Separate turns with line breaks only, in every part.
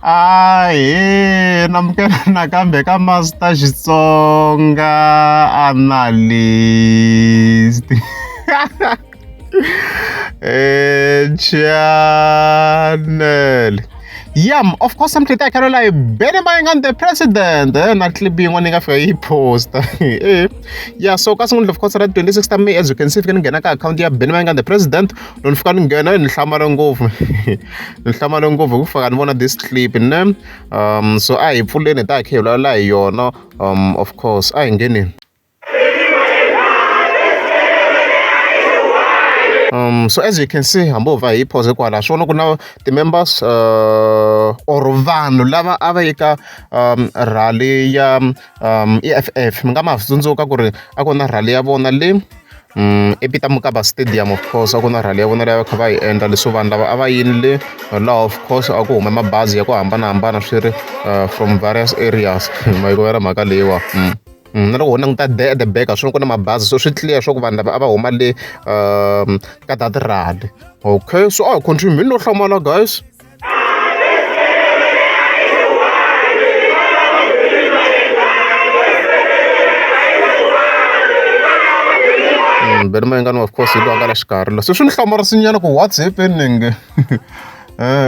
Ahee namukela nakambe ka Master Xitsonga Analyst channel yam of course mi tlhela hi kha hi Benny Mayengani the president na clip yin'wana yi nga fika yi posta ya so ka siku of course ra 26 ta May as you can see fika ni nghena ka akhawunti ya Benny Mayengani the president loko ni fika ni nghena ni hlamala ngopfu ni hlamala ngopfu hi ku fika ni vona this clip ne so a hi pfuleni hi ta hi kha hi vulavula hi yona of course a hi ngheneni so as you can see hambi ho va hi pause kwala swi vona ku na ti-members or vanhu lava a va yi ka rally ya E_F_F mi nga ma tsundzuka ku ri a ku na rally ya vona le ePeter Mokaba Stadium of course a ku na rally ya vona leyi va kha va yi endla leswo vanhu lava a va yini le laha of course a ku huma mabazi ya ku hambanahambana swi ri from various areas ma yi vona mhaka leyiwa na loko ho languta there at the back a swi ku na mabazi so swi clear swa ku vanhu lava a va huma le ka that rally okay so a hi continue mi no hlamala guys. Benny Mayengani of course hi loyi a nga la xikarhi la se swi ni hlamarisinyana ku what's happening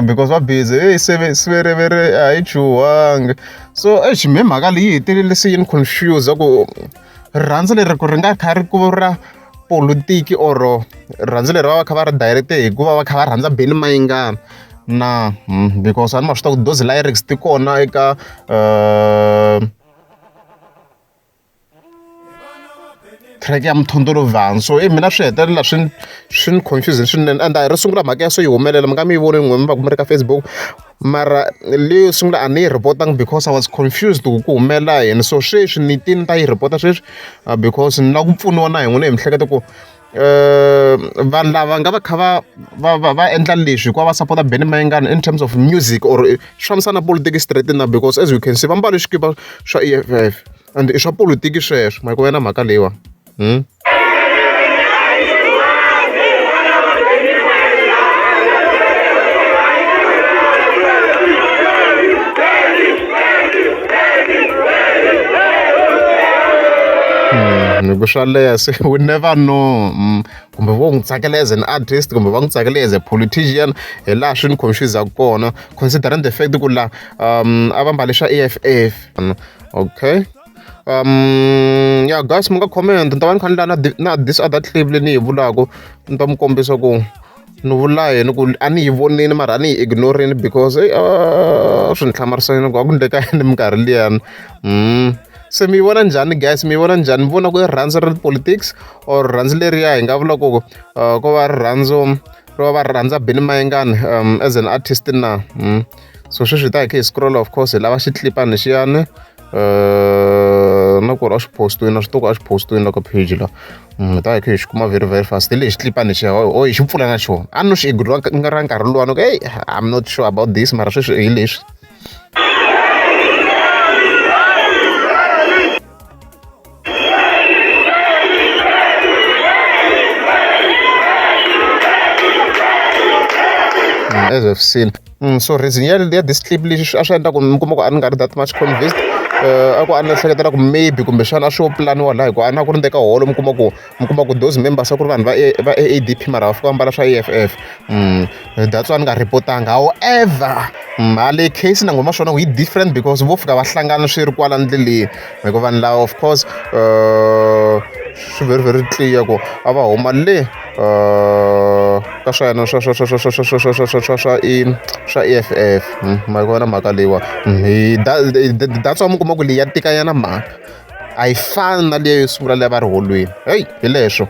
because va busy hey swiveriveri a yi chuhangi so exi me mhaka leyi hetelele se yi ni confuse ku rirhandzu leri ku ri nga kha ri ku ra politiki or rirhandzu leri va va kha va ri direct hikuva va kha va rhandza Benny Mayengani na because a ni ma swi tiva ku those lyrics ti kona eka track ya Mthondolovhana so mina swi hetelela swi swi ni confuse swinene and a hi ro sungula mhaka ya so yi humelela mi nga mi yi voni n'we mi va ku mi ri ka Facebook mara leyo sungula a ni yi report-angi because I was confused ku ku humelela yini so sweswi ni tini ni ta yi report-a sweswi because ni lava ku pfuniwa na hi n'wina hi miehleketo ku vanhu lava nga va kha va va va va endla leswi hikuva va support-a Benny Mayengani in terms of music or swi fambisana na politiki straight na because as you can see va mbale swikipa swa E_F_F and i swa politiki sweswo ma yi vona mhaka leyiwa . Hi ku swa leha se we never know kumbe vo n'wi tsakela as an artist kumbe va n'wi tsakela as a politician hi laha swi ni confuse-aka kona considering the fact ku la a va mbale swa E_F_F okay ya guys mi nga comment ni ta va ni kha ni la na this other clip leyi ni yi vulaka ni ta mi kombisa ku ni vula yini ku a ni yi vonile mara a ni yi ignore-ini because swi ni hlamarisile ku a ku endleka yini minkarhi liyani se mi yi vona njhani guys mi yi vona njhani mi vona ku i rirhandzu ra politics or rirhandzu leriya hi nga vula ku ko va rirhandzu ro va rhandza Benny Mayengani as an artist na so sweswi hi ta hi kha hi scroll of course hi lava xiclipani lexiyani na ku ri a xi post-iwini na swi tiva ku a xi post-iwini la ka page la hi ta hi kha hi xi kuma very very fast hi lexi xiclipani lexiya o hi xi pfula na xona a no xi ignore ra nkarhi luwani ku hey I'm not sure about this mara sweswi hi leswi. As we've seen so reason ya ya this clip lexi a swi endla ku mi kuma ku a ni nga ri that much convinced a ku a ni ehleketela ku maybe kumbexana a swo pulaniwa laha hikuva a na ku ri ndzeni ka holo mi kuma ku mi kuma ku those members a ku ri vanhu va va A_D_P mara va fika va mbala swa E_F_F that's why ni nga report-anga however mhale case na n'wina ma swi vona ku yi different because vo fika va hlangana swi ri kwala ndleleni hikuva vanhu lava of course swi very very clear ku a va huma le ka swa yena swa swa swa swa swa swa swa swa swa swa swa i swa E_F_F ma yi vona mhaka leyiwa hi that's why mi kuma ku leyi ya tikanyana mhaka a yi fani na liya yo sungula liya va ri holweni heyi hi leswo.